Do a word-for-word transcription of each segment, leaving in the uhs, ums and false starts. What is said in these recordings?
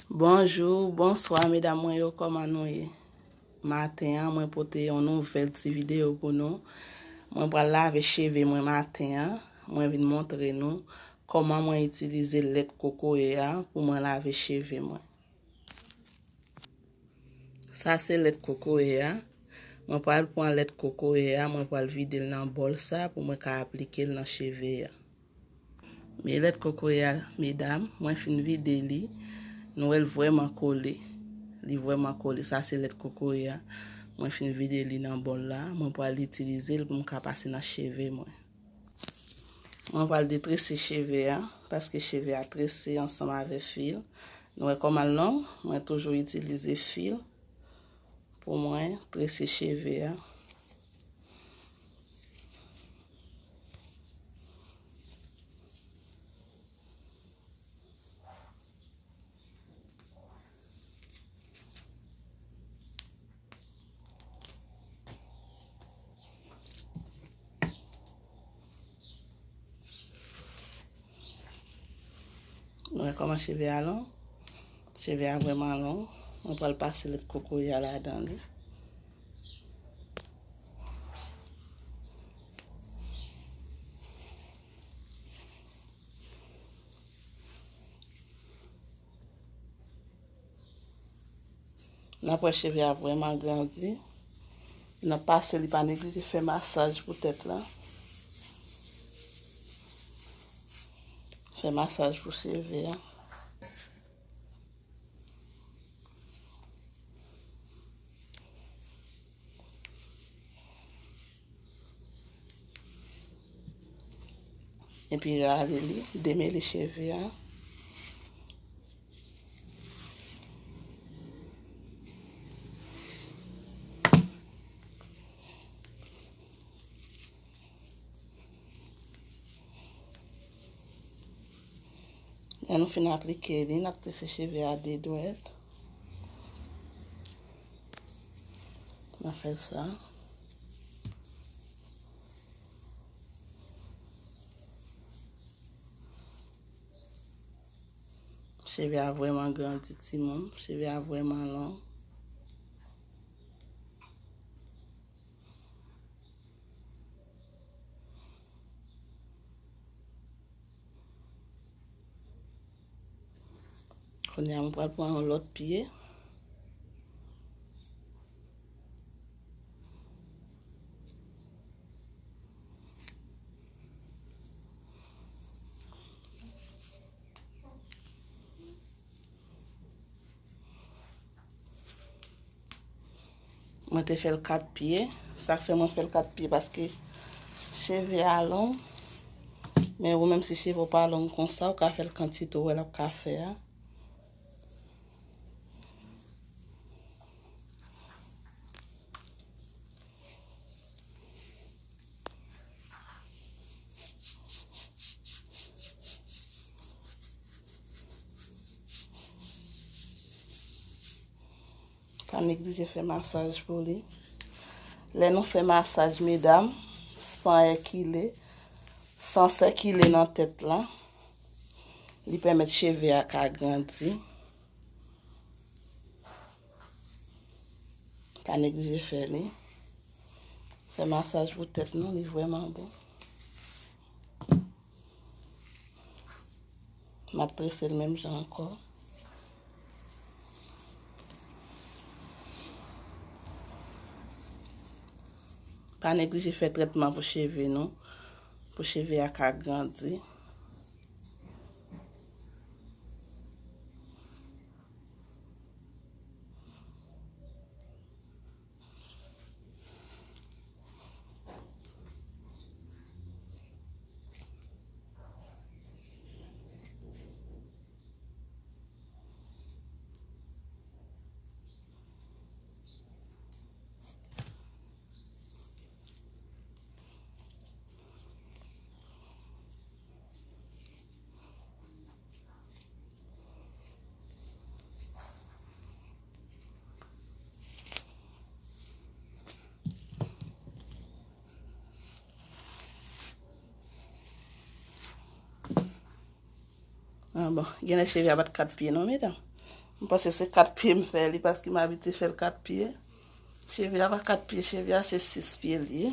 Bonjou, bonswa medam mwen yo, kòman nou ye? Maten an, mwen pote yon nouvèl ti videyo pou nou. Mwen pral lave cheve mwen maten an. Mwen vin montre nou kòman mwen itilize lèt kokoye a pou mwen lave cheve mwen. Sa se lèt kokoye a. Mwen pral pran lèt kokoye a, mwen pral vide l nan bòl sa pou mwen ka aplike l nan cheve a. Men lèt kokoye a, medam, mwen fin vide li. Nou wè l vrèman kole. Li vrèman kole. Sa se lèt kokoye a. Mwen fin vide li nan bòl la. Mwen pral itilize l pou m ka pase nan cheve mwen. Mwen pral detrese cheve a, paske cheve a trese ansanm avè fil. Nou wè kòman l long? Mwen toujou itilize fil pou mwen trese cheve a. Nou wè kòman cheve a long? Cheve a vrèman long. Mwen pral pase lèt kokoye a ladan li. N ap wè cheve a vrèman grandi. N ap pase li, pa neglije fè masaj pou tèt la. Fè masaj pou cheve a. Epi rale li, demele cheve a. Lè nou fin aplike li, n ap trese cheve a de dwèt. N ap fè sa. Cheve a vrèman grandi, timoun. Cheve a vrèman long. Kounye a, mwen pral pran yon lòt pye. Mwen te fè l kat pye. Sa k fè mwen fè l kat pye, paske cheve a long. Men ou menm, si cheve w pa long konsa, ou ka fè l kantite w wè l ap ka fè a. Pa neglije fè masaj pou li. Lè nou fè masaj, medam, san èkile, san sèkile nan tèt la, li pèmèt cheve a ka grandi. Pa neglije fè li. Fè masaj pou tèt nou, li vrèman bon. M ap trese l menm jan ankò. Pa neglije fè trètman pou cheve nou, pou cheve a ka grandi. Ah, bon, genlè cheve a pa t kat pye non, medam. M panse se kat pye m fè li paske m abitye fè l kat pye. Cheve a pa kat pye, cheve a se sis pye li ye.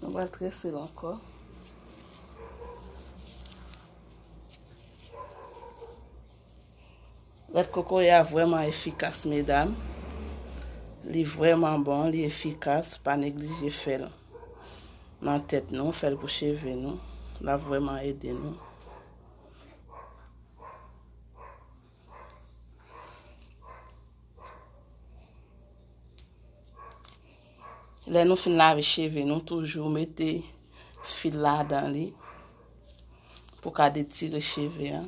Nou pral trese l ankò. Lèt kokoye a vrèman efikas, medam. Li vrèman bon, li efikas. Pa neglije fè l nan tèt nou, fè l pou cheve nou. L ap vrèman ede nou. Lè nou fin lave cheve nou, toujou mete fil ladan li pou ka detire cheve a.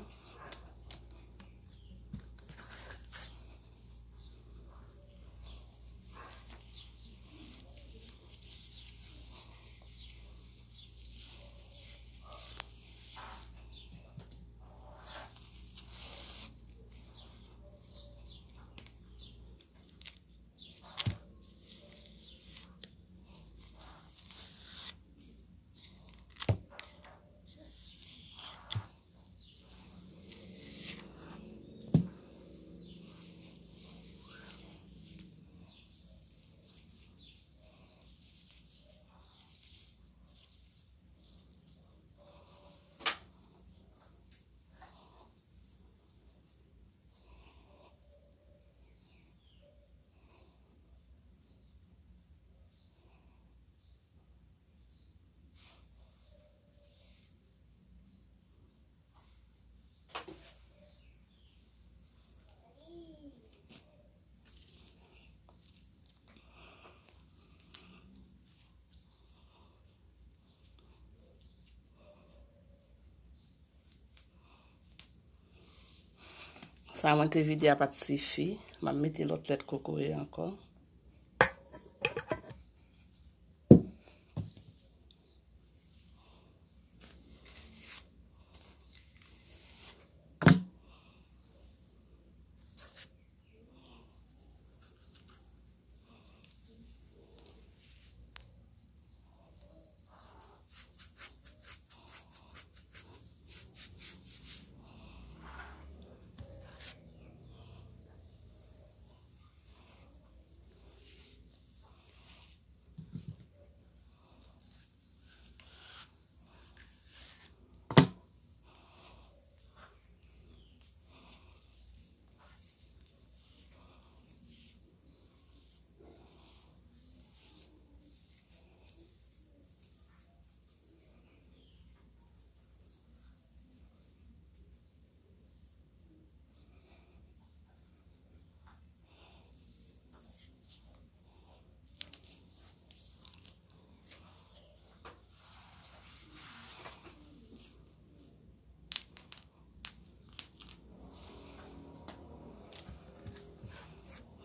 Sa mwen te vide a pa t sifi. M ap mete lòt lèt kokoye ankò.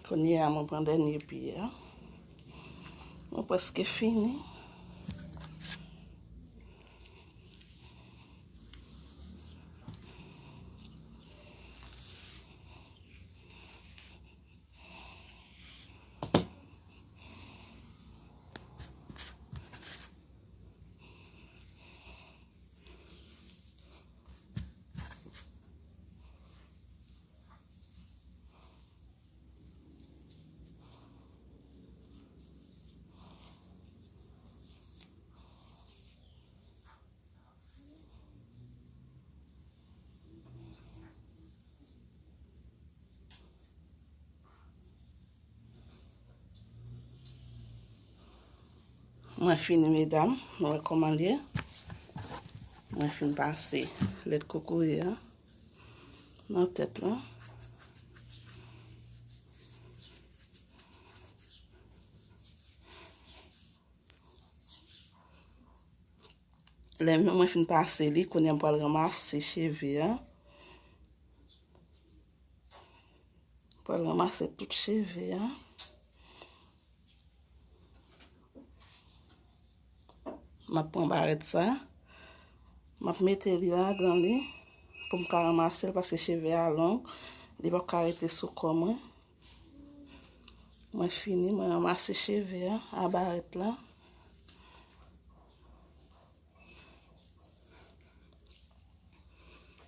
Kounye a, mwen pran dènye pye a. Mwen prèske fini. Mwen fini, medam. Nou wè kòman l ye. Mwen fin pase lèt kokoye a nan tèt la. Lè mwen fin pase li, kounye a m pral ranmase cheve a. M pral ranmase tout cheve a. M ap pran barèt sa. M ap mete li ladan li pou m ka ranmase l paske cheve a long. Li p ap ka rete sou kò mwen. Mwen fini, mwen ranmase cheve a, a barèt la.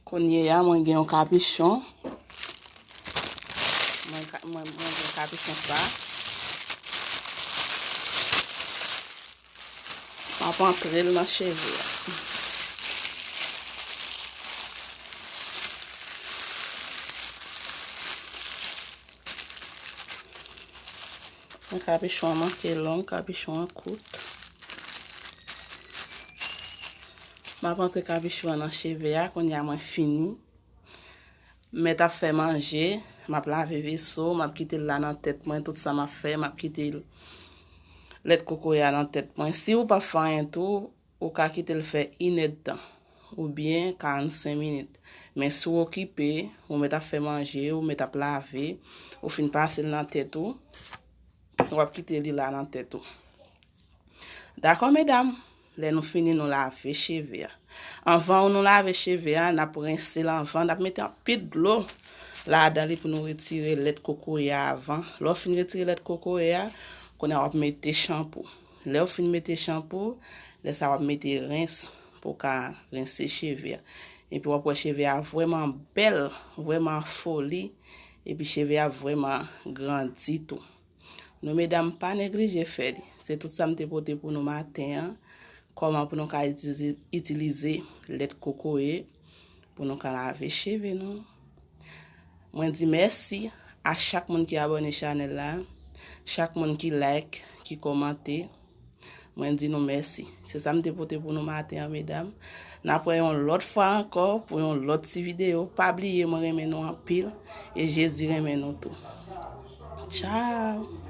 Kounye a, mwen gen yon kapichon. Mwen, ka- mwen, mwen gen kapichon sa. M ap antre l nan cheve a. Men kapichon an manke long, kapichon an kout. M ap antre kapichon an nan cheve a, kounye a mwen fini. M mèt ap fè manje, m ap lave veso, m ap kite l la nan tèt mwen, tout sa m ap fè, m ap kite l lèt kokoye a nan tèt mwen. Si w p ap fè anyen tou, ou ka kite l fè inèdtan, oubyen karannsenk minit. Men si w okipe, ou mèt ap fè manje, ou mèt ap lave, ou fin pase l nan tèt ou, w ap kite li la nan tèt ou. Dakò, medam? Lè nou fini, nou lave cheve a. Anvan nou lave cheve a, n ap rense l anvan, n ap mete anpil dlo ladan li pou nou retire lèt kokoye a avan. Lè w fin retire lèt kokoye a, kounye a w ap mete chanpou. Lè w fin mete chanpou, lè sa a w ap mete rens pou w ka rense cheve a. Epi w ap wè cheve a vrèman bèl, vrèman foli, epi cheve a vrèman grandi tou. Nou medam pa neglije fè li. Se tout sa m te pote pou nou maten an. Kòman pou nou ka itilize, itilize lèt kokoye pou nou ka lave cheve nou. Mwen di mèsi a chak moun ki abòne chanèl la, chak moun ki like, ki kòmante. Mwen di nou mèsi. Se sa m te pote pou nou maten an, medam. N ap wè yon lòt fwa ankò pou yon lòt ti videyo. Pa bliye, mwen renmen nou anpil e Jezi renmen nou tou. Tchao!